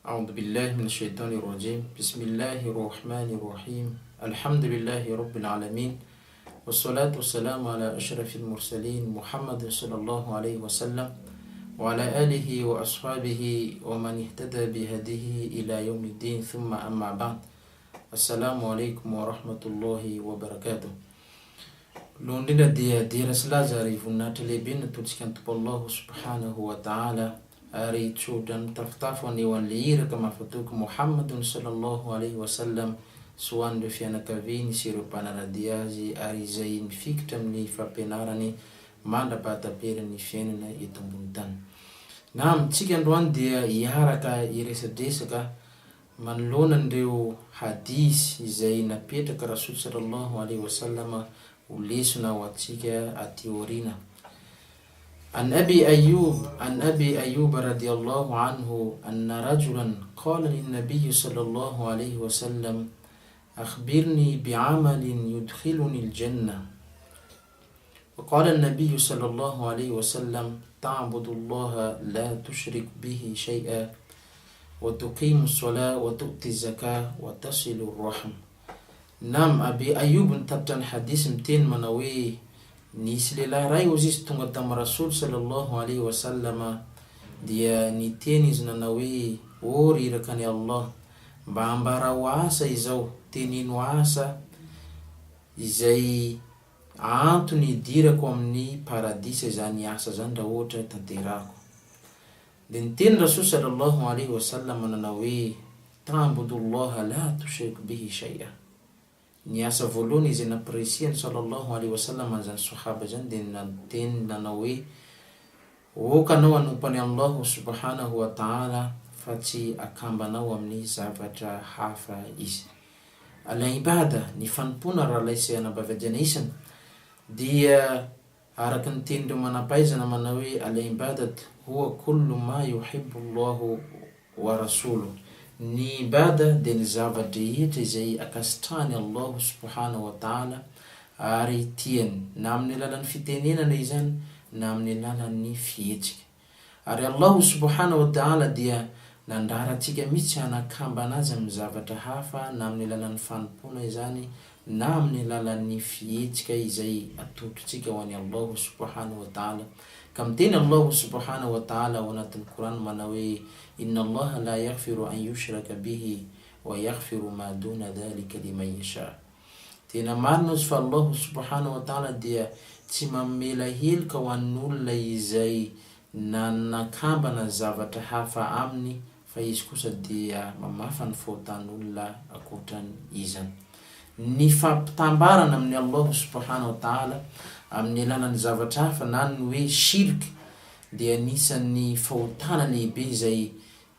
أعوذ بالله من الشيطان الرجيم بسم الله الرحمن الرحيم الحمد لله رب العالمين والصلاة والسلام على أشرف المرسلين محمد صلى الله عليه وسلم وعلى آله وأصحابه ومن اهتدى بهديه إلى يوم الدين ثم أما بعد السلام عليكم ورحمة الله وبركاته Voalohany indrindra dia dera sy laza ary voninahitra lehibe no atolotsika ny Tompo Allahu subhanahu wa ta'ala ary tso-drano mitafotafo haneho an'ilay iraka mahafatoky Muhammadun sallallahu alaihi wa sallam sy ho an'ireo fianakaviany sy ireo mpanara-dia azy ary izay mifikitra amin'ny fampianarany mandra-pahataperan'ny fiainana eto ambony tany. Naam, tsika androany dia hiaraka hiresadresaka Manoloana an'ireo hadith izay napetraka Rasool sallallahu alaihi wasallam ho lesona ho antsika aty aoriana. An Abi Ayyub an Abi Ayyub radiyallahu anhu anna rajulan qala lin-nabiy sallallahu alaihi wasallam akhbirni bi'amalin yudkhiluni al-jannah. وقال النبي صلى الله عليه وسلم تعبد الله لا تشرك به شيئا وتقيم الصلاة وتؤتي الزكاة وتصل الرحم Nam Abi Ayyub nitatitra ny hadith miteny manao hoe, Nisy lehilahy iray hozy izy tonga tamin'i Rasool sallallahu alaihi wasallama dia niteny izy nanao hoe, Ô ry irakan'i Allah, mba ambarao asa izao, teneno asa izay antony hidirako amin'ny paradisa izany asa izany raha ohatra tanterahako. Dia niteny Rasool sallallahu alaihi wa sallam nanao hoe, Ta'budullaha la tushrik bihi shay'a. Ny asa voalohany izay nampirisihany sallallahu alaihi wa sallam an'izany sahaba izany dia niteny nanao hoe, Aoka anao hanompo an'i Allahu subhanahu wa ta'ala fa tsy akambanao amin'ny zavatra hafa Izy. Al-Ibada, ny fanompoana rahalahy sy anabavy hajaina isany, dia araka ny tenin'ireo manampahaizana manao hoe Al-Ibadat huwa kullu ma yuhibbu Allahu wa rasuluh, ny Ibada dia ny zava-drehetra izay ankasitrahan'i Allahu subhanahu wa ta'ala ary tiany, na amin'ny alalan'ny fitenenana izany na amin'ny alalan'ny fihetsika. Ary Allahu subhanahu wa ta'ala dia nandrara antsika mihitsy hanakambana Azy amin'ny zavatra hafa na amin'ny alalan'ny fanompoana izany na amin'ny alalan'ny fihetsika izay atolotritsika ho an'i Allahu subhanahu wa ta'ala. Ka miteny Allahu subhanahu wa ta'ala ao anatin'ny Kor'any manao hoe, Inna Allaha la yaghfiru an yushraka bihi wa yaghfiru ma duna dhalika liman yasha. Tena marina ozy fa Allahu subhanahu wa ta'ala dia tsy mamela heloka ho an'olona izay nanakambana zavatra hafa aminy fa izy kosa dia mamafa ny fahotan'olona ankoatran izany. Ny fampitambarana amin'i Allahu subhanahu wa ta'ala amin'ny alalan'ny zavatra hafa na ny hoe shirk dia anisan'ny fahotana lehibe izay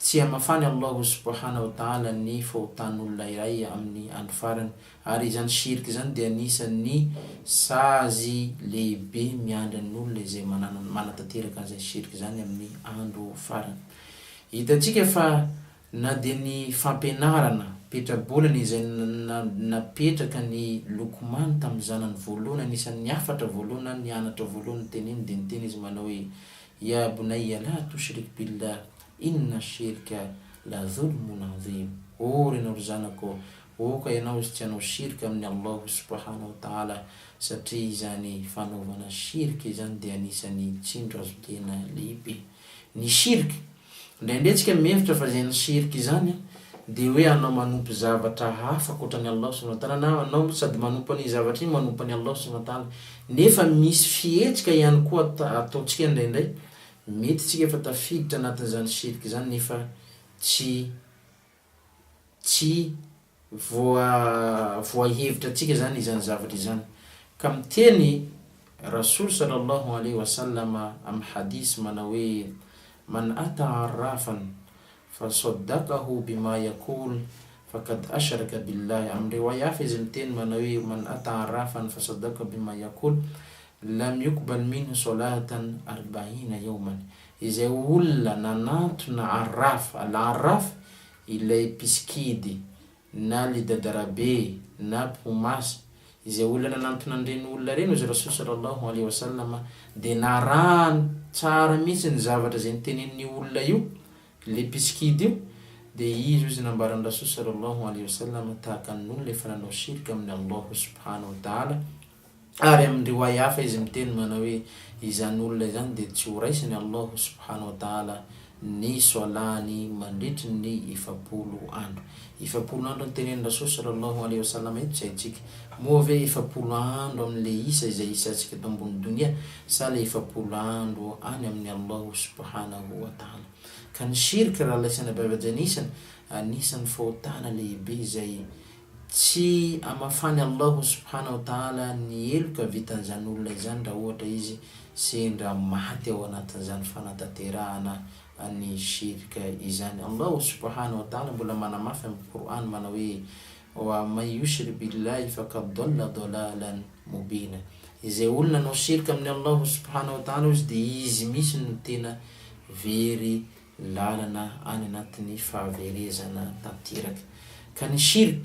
Tsy hamafany Allahu subhanahu wa ta'ala ny fahotan'olona iray amin'ny andro farany, ary izany shirk izany dia anisan'ny sazy lehibe miandry ny olona izay manatanteraka an'izany shirk izany amin'ny andro farany. Hitantsika fa na dia ny fampianarana petrabolana izay napetraka ny Luqman tamin'ny zanany voalohany, anisan'ny hafatra voalohany na ny anatra voalohany noteneniny dia niteny izy manao hoe, Ya bunayya la tushrik billah Inna shirka la zulmun azim Oh ry ianao ry zanako, aoka ianao izy tsy hanao shirk amin'i Allahu subhanahu wa ta'ala satria izany fanaovana shirk izany dia anisan'ny tsindry azo tena lehibe. Ny shirk, indraindray tsika mihevitra fa izany shirk izany dia hoe anao manompo zavatra hafa ankoatra an'i Allahu subhanahu wa ta'ala na anao sady manompo an'iny zavatra iny manompo an'i Allahu subhanahu wa ta'ala nefa misy fihetsika ihany koa ataontsika indraindray Mety tsika efa tafiditra anatin'izany shirk izany nefa tsy tsy voa voahevitra antsika zany izany zavatra izany. Ka miteny Rasool sallallahu alaihi wa sallam amin'ny hadith manao hoe, Man ata arrafan fa saddaqahu bima yaqul faqad ashraka billahi, amin'ny riwaya hafa izy miteny manao hoe, Man ata arrafan fa saddaqahu bima yaqul Lam yuqbal minhu solatan arba'ina yawman, izay olona nanantona arraf, al-arraf ilay mpisikidy na le dadarabe na mpihomasy, izay olona nanantona an'ireny olona ireny hozy Rasool sallallahu alaihi wasallam dia narahany tsara mihitsy ny zavatra izay notenenin'io olona io, le mpisikidy io, Dia izy hozy nambaran'i Rasool sallallahu alaihi wasallam tahaka ny olona efa nanao shirk amin'i Allahu subhanahu wa ta'ala, ary amin'ny riwaya hafa izy miteny manao hoe, izany olona izany dia tsy ho raisin'i Allahu subhanahu wa ta'ala ny swalahany mandritry ny 40 andro. 40 andro no tenenin'i Rasool sallallahu alaihi wasallam eto tsy haintsika. Moa ve 40 andro amin'ilay isa izay isantsika eto ambony donia sa ilay 40 andro any amin'i Allahu subhanahu wa ta'ala? Ka ny shirk raha laisana bavajanisana, anisan'ny fahotana lehibe izay tsy amafan'i Allahu subhanahu wa ta'ala ny heloka vitan'izany olona izany raha ohatra izy sendra maty ao anatin'izany fanatanterahana ny shirk izany. Allahu subhanahu wa ta'ala mbola manamafy amin'ny Qur'an manao hoe, Wa man yushrik billahi faqad dalla dalalan mubina. Izay olona nanao shirk amin'i Allahu subhanahu wa ta'ala hozy dia izy mihitsy no tena very lalana any anatin'ny fahaverezana tanteraka. Ka ny shirk,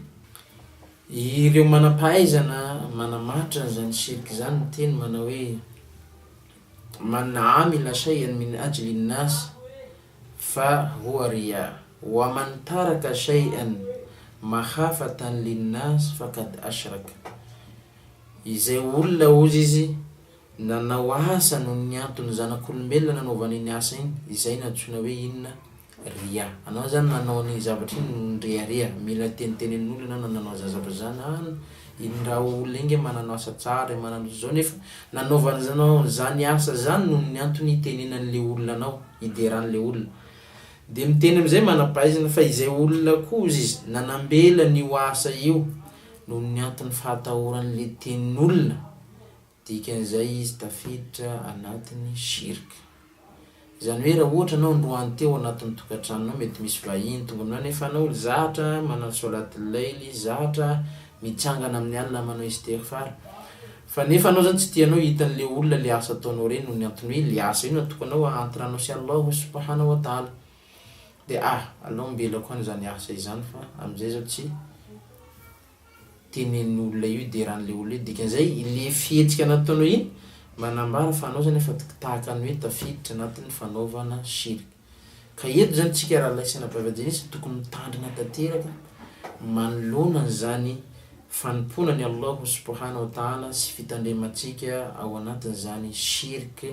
ireo manam-pahaizana manamatra an'izany shirk izany miteny manao hoe, Man amila shay'an min ajli an-nas fa huwa riya, wa man taraka shay'an makhafatan lin-nas faqad ashraka. Izay olona hozy izy Nanao asa noho ny antony zanak'olombelona nanaovany iny asa iny, izay no antsoina hoe inona? Riya. Anao zany nanao an'iny zavatra iny noho ny rehareha, mila tenitenenin'olona ianao na nanao zany zavatra zany, an, iny raha olona iny nge manana asa tsara e, manana ohatr'izao nefa nanaovanao an'izany asa zany noho ny antony hitenenan'le olona anao, hideran'le olona. De miteny am'zay manam-pahaizana fa izay olona koa ozy izy nanambela an'io asa io noho ny antony fahatahoran'le tenin'olona, Dikan'izay izy tafiditra anatin'ny shirk. Izany hoe raha ohatra anao androany teo anatin'ny tokantranonao mety misy vahiny tonga aminao nefa anao zatra manao solat layl, zatra mitsangana amin'ny alina manao istighfar fa nefa anao zany tsy tianao hitan'le olona le asa ataonao ireny noho ny antony hoe le asa io natokanao entre anao sy Allah subhanahu wa ta'ala de ah alao ambelako any zany asa izany fa amizay zao tsy tenenin'olona io hideran'le olona io, dikan'izay le fihetsika nataonao iny manambara fa anao zany efa tahaka ny hoe tafiditra anatin'ny fanaovana shirk. Ka eto zany tsika rahalahy sy anabavy adjanice tokony mitandrina tanteraka manoloana an'izany fanompoana an'i Allahu subhanahu wa ta'ala sy fitandremantsika ao anatin'izany shirk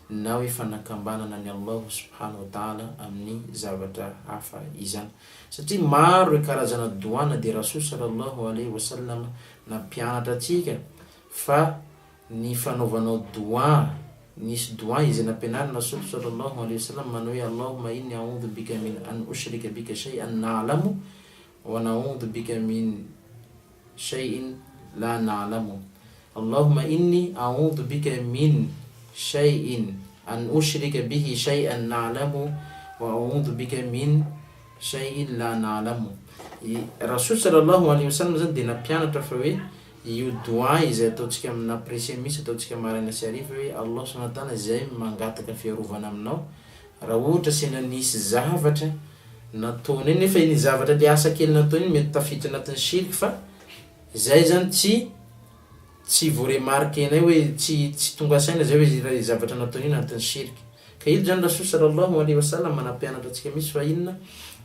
na hoe fanakambanana an'i Allahu subhanahu wa ta'ala amin'ny zavatra hafa izany. Satria maro ireo karazana doua na dia Rasool sallallahu alaihi wa sallam nampianatra antsika fa ny fanaovanao doua, nisy doua izay nampianarin'i Rasool sallallahu alaihi wa sallam manao hoe Allahumma inni a'udhu bika min an ushrika bika shay'an na'lamu wa na'udhu bika min shay'in la na'lamu Allahumma inni a'udhu bika min shay'in an ushrika bihi shay'an na'lamu wa a'udhu bika min shay'in la na'lamu. I Rasool sallallahu alaihi wasallam zany dia nampianatra fa hoe io doua izay ataontsika amina presemis ataontsika maraina sy hariva hoe Allah subhanahu wa ta'ala izay mangataka fiarovana aminao raha ohatra sendra nisy zavatra nataonay nefa iny zavatra le asa kely nataony iny mety tafiditra anatin'ny shirk fa Zay zany tsy tsy voa-remarquer-nay hoe tsy tsy tonga saina zay hoe raha zavatra nataony iny anatin'ny shirk. Ka ito zany Rasool sallallahu alaihi wasallam manampianatra antsika mihitsy fa inona?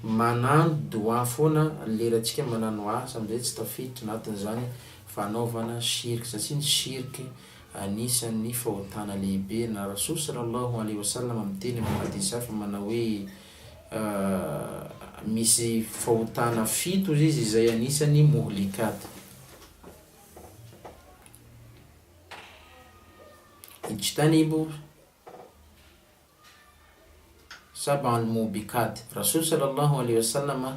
Manano doua foana lerantsika manano asa amizay tsy tafiditra anatin'izany fanaovana shirk satria ny shirk anisan'ny fahotana lehibe na Rasool sallallahu alaihi wasallam miteny amin'ny hadith hafa manao hoe Misy fahotana fito hozy izy izay anisan'ny muhlikat. Ijtanibu sab'al mubikat. Rasool sallallahu alaihi wasallam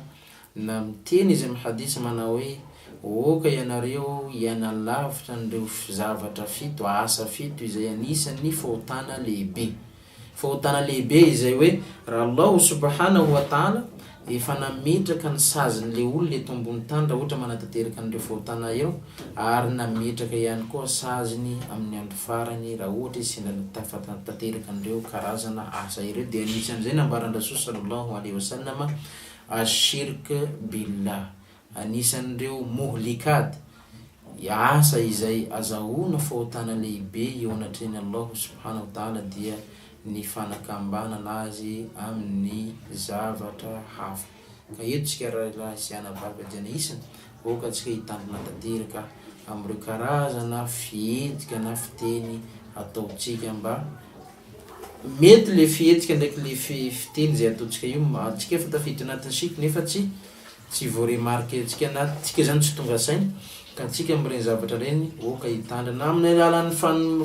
na miteny izy amin'ny hadith manao hoe, Aoka ianareo hiaina lavitra an'ireo zavatra fito, asa fito izay anisan'ny fahotana lehibe. Fahotana lehibe izay hoe raha Allahu subhanahu wa ta'ala efa nametraka ny sazin'ilay olona eto ambony tany raha ohatra manatanteraka an'ireo fahotana ireo ary nametraka ihany koa saziny amin'ny andro farany raha ohatra izy sendra tafatanteraka an'ireo karazana asa ireo dia anisan'izay nambaran-dRasoa sallallahu alaihi wasallam ash-shirk billah Anisan'ireo muhlikat, asa izay azahoana fahotana lehibe eo anatrehan'i Allahu subhanahu wa ta'ala dia ny fanakambanana Azy amin'ny zavatra hafa. Ka eto tsika rahalahy sy anabavy hajaina isany, aoka antsika hitandrina tanteraka amin'ireo karazana fihetsika na fiteny ataontsika mba mety le fihetsika ndraiky le fiteny izay ataontsika io, antsika efa tafiditra anatin'ny shirk nefa tsy tsy voa-remarquer ntsika na tsika zany tsy tonga saina ka antsika amin'ireny zavatra ireny aoka hitandrina amin'ny alalan'ny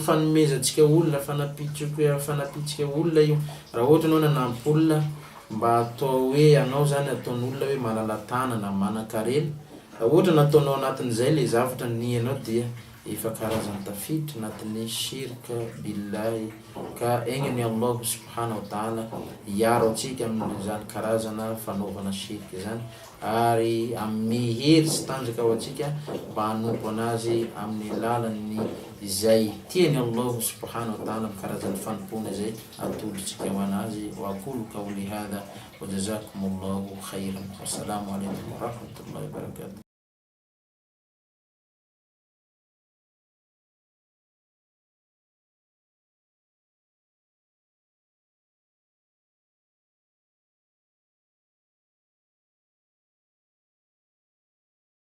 fanomezantsika olona, fanampiantsika fanampiantsika olona io, raha ohatra ianao nanampy olona mba atao hoe ianao zany ataon'olona hoe malala-tanana, manan-karena, raha ohatra nataonao anatin'izay le zavatra ninianao dia efa karazany tafiditra anatin'ny shirk billahi ka enga anie Allah subhanahu wa ta'ala hiaro antsika amin'izany karazana fanaovana shirk izany ary hanome hery sy tanjaka ho antsika mba hanompo an'Azy amin'ny lalan'ny izay tian'i Allah subhanahu wa ta'ala amin'ny karazan'ny fanompoana izay atolotsika ho an'Azy wa aqulu qawli hadha wa jazakumullahu khairan wa salamu alaikum wa rahmatullahi wa barakatuh.